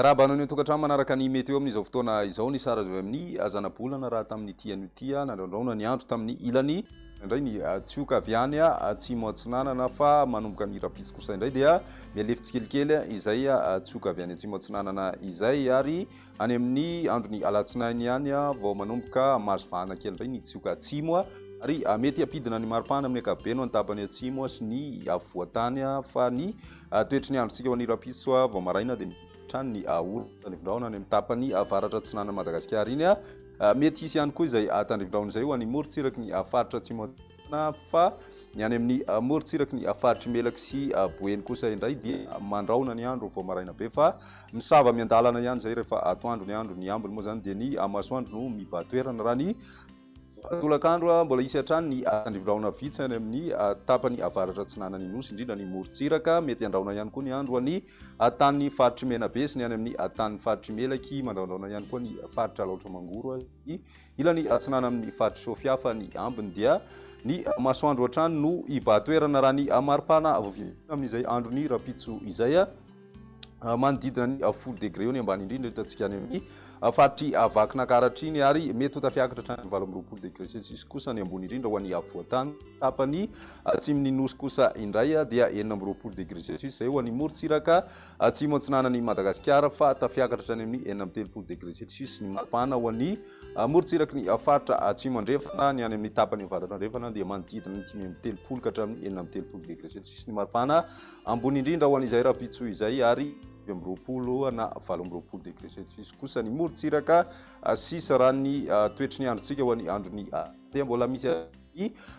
Miarahaba anao ny tokantrano manaraka ny météo amin'izao fotoana izao. Ny sary azo avy amin'ny zanabolana raha tamin'ity anio ity, nandraondraona ny andro tamin'ny ilany indray ny tsioka avy any atsimo atsinanana, fa manomboka ny rahampitso kosa indray dia mihalefy tsikelikely izay tsioka avy any atsimo atsinanana izay, ary any amin'ny andron'ny alatsinainy ihany vao manomboka mahazo vahana kely indray ny tsioka atsimo, ary mety hampidina ny maripana amin'ny ankapobeny ho an'ny tapany atsimo sy ny afovoan-tany. Fa ny toetry ny androntsika ho an'ny rahampitso vao maraina dia hatrany ny orana tandrivindrahona any amin'ny tapany avaratra atsinanan'i Madagasikara iny. Mety hisy ihany koa izay tandrivindrahona izay ho an'ny morontsiraky ny faritra atsimo atsinanana, fa ny any amin'ny morontsiraky ny faritr'i Melaky sy Boeny kosa indray dia mandrahona ny andro vao maraina be, fa misava miandalana ihany izay rehefa atoandro ny andro. Ny ambiny moa izany dia ny masoandro no mibahan-toerana. Raha ny tolakandro, mbola hisy hatrany ny tandrivindrahona vitsy any amin'ny tapany avaratra atsinanan'ny Nosy, indrindra ny morontsiraka. Mety handrahona ihany koa ny andro any tanin'ny faritr'i Menabe sy ny any amin'ny tanin'ny faritr'i Melaky. Mandrahondrahona ihany koa ny faritra Alaotra Mangoro sy ilany atsinanana amin'ny faritr'i Sofia, fa ny ambiny dia ny masoandro hatrany no hibahan-toerana raha ny maripana amin'izay andron'ny rahampitso izay. Manodidina ny 10 degré eo ny ambany indrindra hitantsika any amin'ny faritry Vakinankaratra iny, ary mety ho tafiakatra hatrany 28 degré celsius kosa ny ambony indrindra ho an'ny afovoan-tany. Tapany atsimon'ny Nosy kosa indray dia 26 degré celsius izay ho an'ny morontsiraka atsimo atsinanan'i Madagasikara, fa tafiakatra hatrany amin'ny 36 degré celsius ny maripana ho an'ny morontsiraky ny faritra atsimo andrefana. Ny any amin'ny tapany avaratra andrefana dia manodidina ny 35 ka hatramin'ny 36 degré celsius ny maripana ambony indrindra ho an'izay rahampitso izay, ary 29 na 28 degré celsius kosa ny morontsiraka sisa raha ny toetry ny androntsika ho an'ny andron'ny dia mbola misy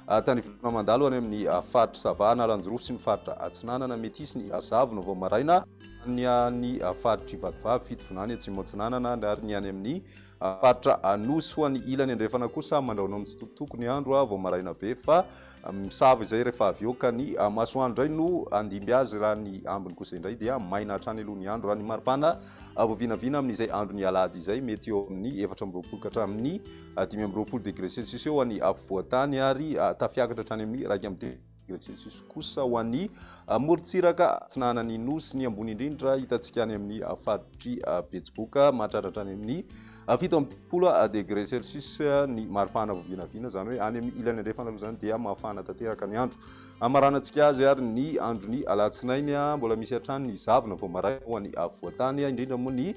tandrivolana mandalo any amin'ny faritra Sava, Analanjirofo sy ny faritra Atsinanana. Mety hisy ny zavona vao maraina ny any faritr'i Vatovavy, Fitovinany, Atsimo Atsinanana ary ny any amin'ny faritra Anosy. Ho an'ny ilany andrefana kosa, mandrahona mitsitokotoko ny andro vao maraina be, fa Misava izay rehefa avy eo ka ny masoandro indray no handimby azy, raha ny ambiny kosa indray dia maina hatrany aloha ny andro. Raha ny maripana vao vinavina amin'izay andron'ny alahady izay, mety eo amin'ny 24 ka hatramin'ny 25 degré celsius eo any afovoan-tany, ary tafiakatra hatrany amin'ny 31 degré celsius kosa ho an'ny morontsiraka atsinanan'ny Nosy. Ny ambony indrindra hitantsika any amin'ny faritr'i Betsiboka, mahatratra hatrany amin'ny 37 degré celsius ny maripana vao vinavina, izany hoe any amin'ny ilany andrefana aloha izany dia mafana tanteraka ny andro. Hamaranantsika azy ary ny andron'ny alatsinainy, mbola misy hatrany ny zavona vao maraina ho an'ny afovoan-tany, indrindra moa ny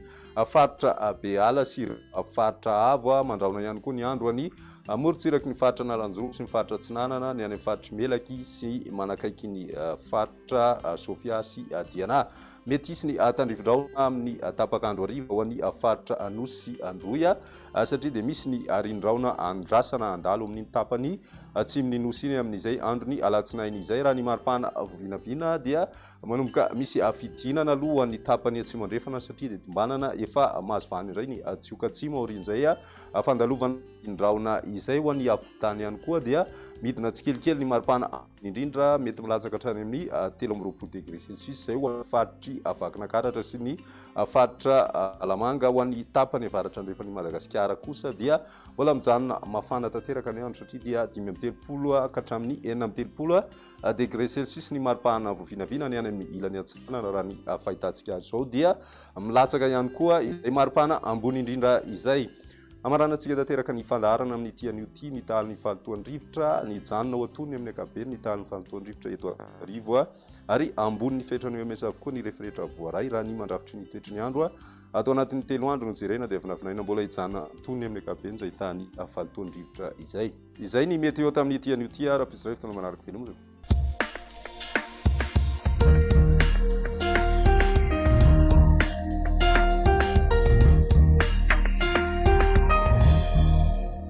faritra be ala sy ireo faritra avo. Mandrahona ihany koa ny andro any morontsiraky ny faritra Analanjirofo sy ny faritra Atsinanana, ny any amin'ny faritr'i Melaky sy manakaiky ny faritra Sofia sy Diana. Mety hisy ny tandrifindrahona amin'ny tapak'andro hariva ho an'ny faritra Anosy sy Androy satria dia misy ny arindrahona andrasana handalo amin'iny tapany atsimon'ny Nosy iny amin'izay andron'ny alatsinainy izay. Raha ny maripana vinavina dia manomboka misy fidinana aloha ho an'ny tapany atsimo andrefana satria dia tombanana efa mahazo vahana indray ny tsioka atsimo aorian'izay fandalovana arindrahona izay. Ho an'ny afovoantany ihany koa dia midina tsikelikely ny maripana indrindra, mety milatsaka hatrany amin'ny 23 degré celsius izay ho an'ny faritr'i Vakinankaratra sy ny faritra Analamanga. Ho an'ny tapany avaratra andrefan'i Madagasikara kosa dia mbola mijanona mafana tanteraka ny andro satria dia 35 ka hatramin'ny 36 degré celsius ny maripana voavinavina. Ny any amin'ny ilany atsinanana, raha ny fahitantsika azy izao, dia milatsaka ihany koa izay maripana ambony indrindra izay. Hamaranantsika tanteraka ny fandaharana amin'ity anio ity ny tahan'ny fahalotoan'ny rivotra. Nijanona ho antonony amin'ny ankapobeny ny tahan'ny fahalotoan'ny rivotra eto Antananarivo ary ambonin'ny fetran'ny OMS avokoa ny refy rehetra voaray raha ny mandrafitry ny toetry ny andro. Ato anatin'ny 3 andro no jerena dia vinavinaina mbola hijanona antonony amin'ny ankapobeny izay tahan'ny fahalotoan'ny rivotra izay. Izay ny météo tamin'ity anio ity ary hampisy iray fotoana manaraka. Veloma.